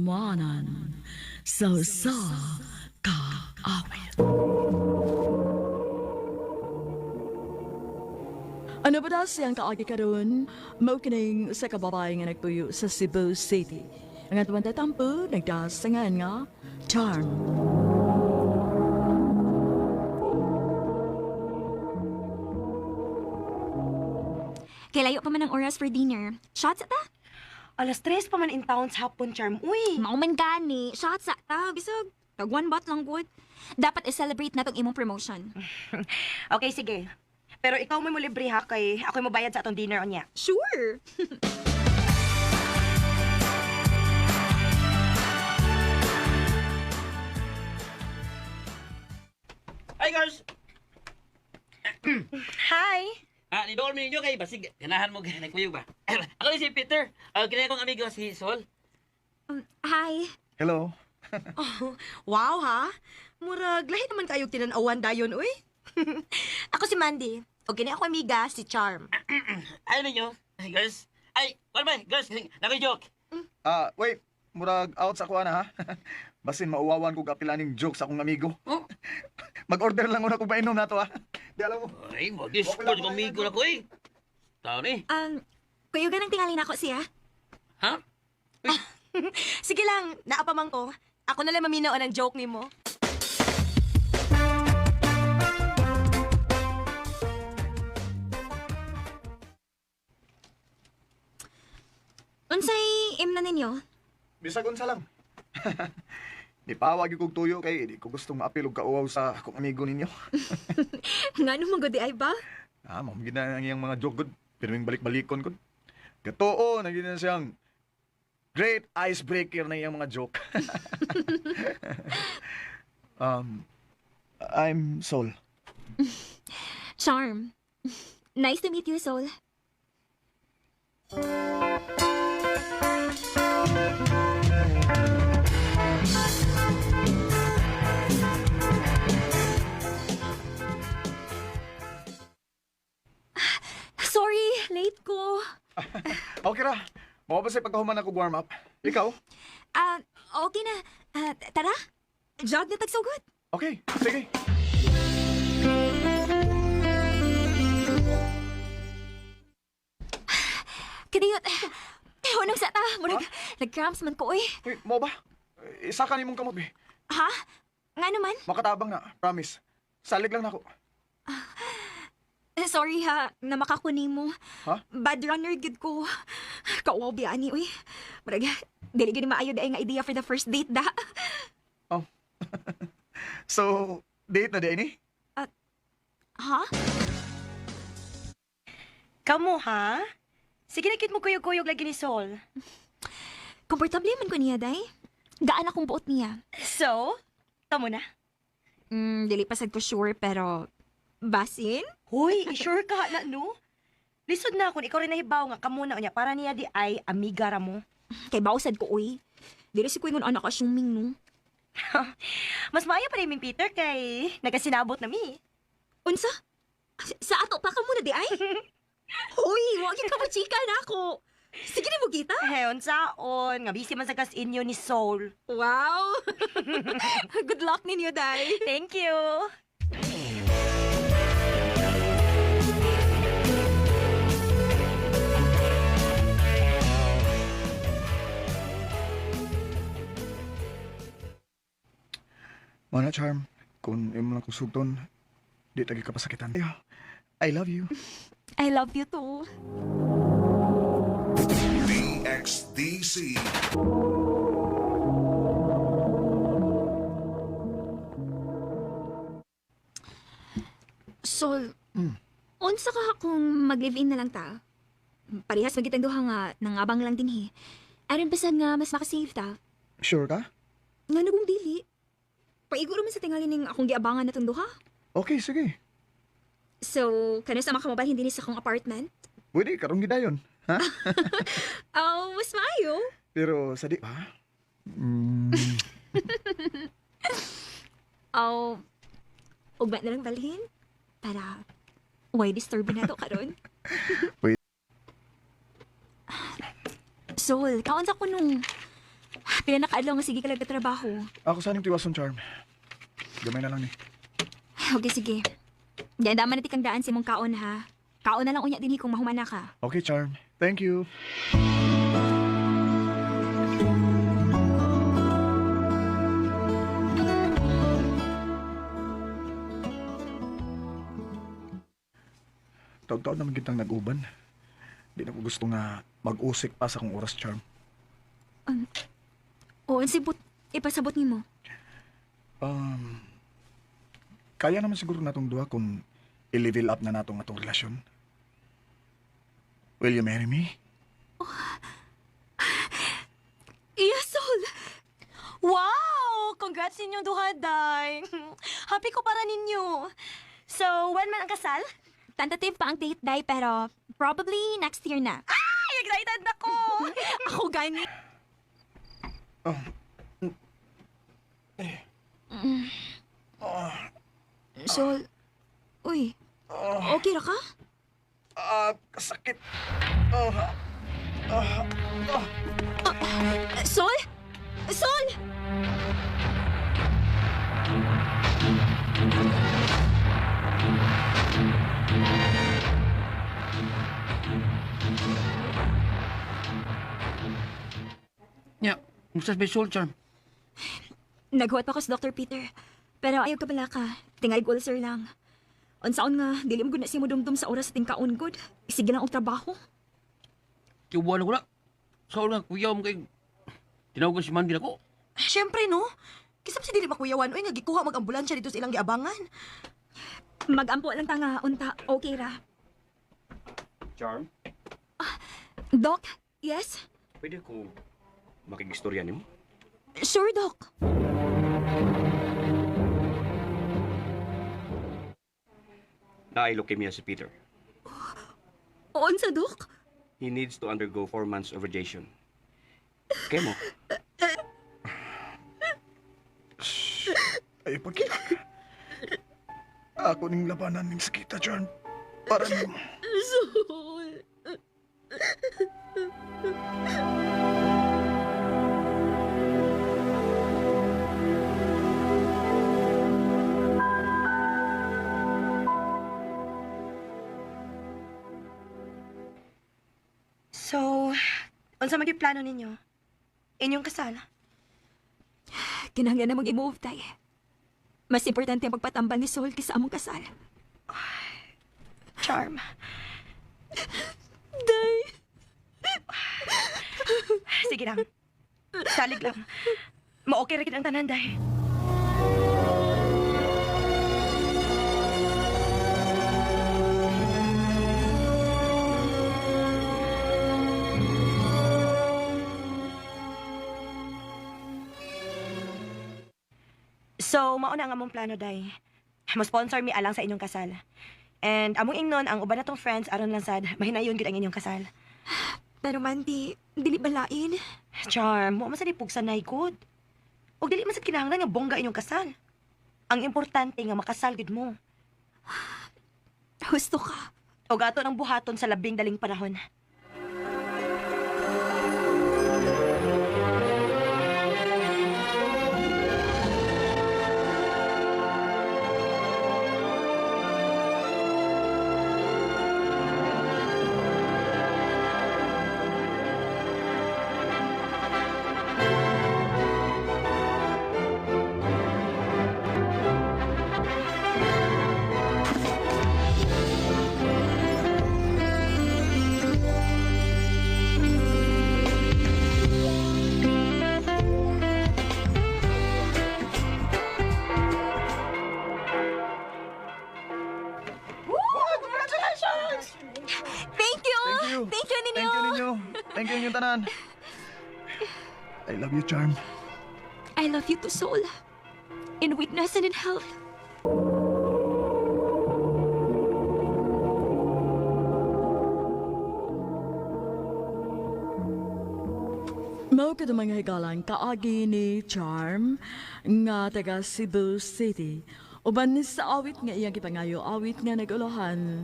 Kahimanan sa usa ka awit. Ano ba daw siyang kaagi karon? Mao kining sa kababae nga nagtuyo sa Cebu City. Ang atuan tatampo, nagdasangan nga Charm. Kay layo pa man ang oras for dinner. Shots ta? 3:00 pa man in town sa hapon, Charm. Uy! Mao man gani. Shots ta. Bisag, tag one bot lang good. Dapat i-celebrate na tong imong promotion. Okay, sige. Pero ikaw may mo libre ha, kay ako'y mobayad sa atong dinner unya. Sure! Hi girls! Hi! Ah, ni Dormi ninyo kay basig ganahan mo nagkuyog ba? Ako ni si Peter. Ang kini akong amigo si Sol. Hi. Hello. Oh, wow ha! Murag, lahi naman kayog tinan-awan dayon, uy. Ako si Mandy. O kini ako amiga, si Charm. Ay ninyo, girls. Ay, wala ba, girls, nakoy joke. Ah, wait. Murag out sa kuha na ha. Basin mauwawan ko kapilaning joke sa akong amigo. Oh. Mag-order lang una ko painom na to ha. Di alam mo. Ay, mag-discord ko amigo na ko eh. Tao ni. Kuyugan ang tingali nako siya. Ha? Sige lang, naapamang ko. Ako na lang maminaw ng joke nimo. Unsay im na ninyo? Bisag unsa lang. Di pawag yung kog tuyo kay di ko gustong maapil og kauwaw sa akong amigo ninyo. Ngano man gud di ay ba? Ah, mao gid na ang iyang mga joke gud. Pirming balik-balikon gud. Gatoo na gid na siyang great icebreaker na iyang mga joke. um I'm Sol. Charm. Nice to meet you, Sol. Sorry, late ko. Okay ra. Mao ba sa pagkahuman ako warm up? Ikaw? Ah, okay na. Ah, tara. Jog na tagsugod. Okay, sige. Kadiyot. Hunong sa ta. Murag, nag-cramps man ko, oy. Uy, mo ba? Isa ka nimong kamot, be. Ha? Nga naman? Makatabang na, promise. Salig lang nako. Eh, sorry ha, na makakunin mo. Ha? Bad runner gid ko. Kauwaw biya ani, uy. Murag, dili gid maayo di ay nga idea for the first date da. Oh. So, date na di ni? Ha? Kamo ha? Sige na kit mo kuyog-kuyog lagi ni Sol. Komportable man ko niya, day. Gaan akong buot niya. So, kamo na. Dili pa sad ko sure, pero basin? Hoy, sure ka na, no? Lisod na kung ikaw rin nahibaw nga kamo na unya para niya di ay amiga ra mo. Kay bausad ko, uy. Dili si Kuya anak assuming, no? Mas maayo pa rin Peter kay nagasinabot na mi. Unsa? Sa ato pa ka muna di ay? Hoy, wag yung kamuchika na ako. Sige na mo kita. Eh, unsaon nga busy man sa gas inyo ni Sol. Wow! Good luck ninyo, Day. Thank you. Mana charm, kung imo lang kong sugton, di tagi ka pasakitan. I love you. I love you too. DXDC. Sol, unsa ka kung mag-live-in na lang ta? Parehas magitang duha nga, nangabang lang din he. Aron pa sad nga mas makasave ta. Sure ka? Nga nagong dili. Paigo man sa tingali ning akong giabangan na tong duha. Okay, sige. So, kano sa makamobalhin din sa akong apartment? Pwede, karong gidayon. Ha? Oh, mas maayo. Pero sa di ba? Mm, Oh, ugma na lang balhin para why disturb na to karon. Wait. Sol, kaon sa ko nung Pila na kaadlaw nga sige ka lang trabaho. Ako sa tiwason, Charm. Gamay na lang ni. Okay, sige. Diyan daman na kang daan sa imong kaon ha. Kaon na lang unya dinhi kung mahuman na ka. Okay, Charm. Thank you. Taon-taon naman kitang nag-uban. Di na ko gusto nga mag-usik pa sa akong oras, Charm. Oo, ang sibot. Ipasabot nimo. Um, kaya naman siguro natong duha kung i-level up na natong atong relasyon. Will you marry me? Yes, Sol! Wow! Congrats ninyong duha, Day. Happy ko para ninyo. So, when man ang kasal? Tentative pa ang date, Day, pero probably next year na. Ay, excited na ko! Ako gani. Oh. Sol, uy, okay ra ka? Ah, sakit. Oh. Sol? Sol! Nya, musta sa Sol, Charm? Naghuwat pa ko sa Dr. Peter. Pero ayaw ka pala ka. Tingalig ulcer lang. Unsaon nga, dili mo gud na siya modumdum sa oras sa tingkaon gud. Sige lang og trabaho. Kibuan ko na. Sa una, kuya mo kay... Tinawag ko si Mandy na ko. Siyempre, no? Kisap si dili makuyawan, uy, nga gikuha mag-ambulansya dito sa ilang giabangan. Magampo lang ta nga, unta, okay ra. Charm, Doc, yes? pwede ko makigistorya nimo? Sure, Doc. Naay leukemia si Peter. Unsa, Doc? He needs to undergo 4 months of radiation. Kemo, Ay, pagkita. Ako ning labanan ning sakita, Charm. Para nimo. Sol. So, unsa man gyud plano ninyo? Inyong kasal? Kinahanglan na mag-move tay. Mas importante ang pagpatambal ni Sol kaysa among kasal. Charm. Day! Sige lang. Salig lang. Ma-okay ra gid ang tanan, Day. So, mauna ang among plano, Day. Mo-sponsor mi alang sa inyong kasal. And among ingnon ang uban natong friends aron lang sad mahinayon gid ang inyong kasal. Pero Mandy, dili balain. Charm, mo man sa pugsanay good. Ug dili man sad kinahanglan nga bongga inyong kasal. Ang importante nga makasal gud mo. Husto ka. Ug ato nang buhaton sa labing daling panahon. Thank you! Thank you. Thank you ninyo! Thank you ninyo. Thank you inyong tanan. I love you, Charm. I love you to Sol. In weakness and in health. Mao kadto mga higalan kaagi ni Charm nga taga Cebu City. Uban ni sa awit nga iyang gipangayo awit nga nagulahan.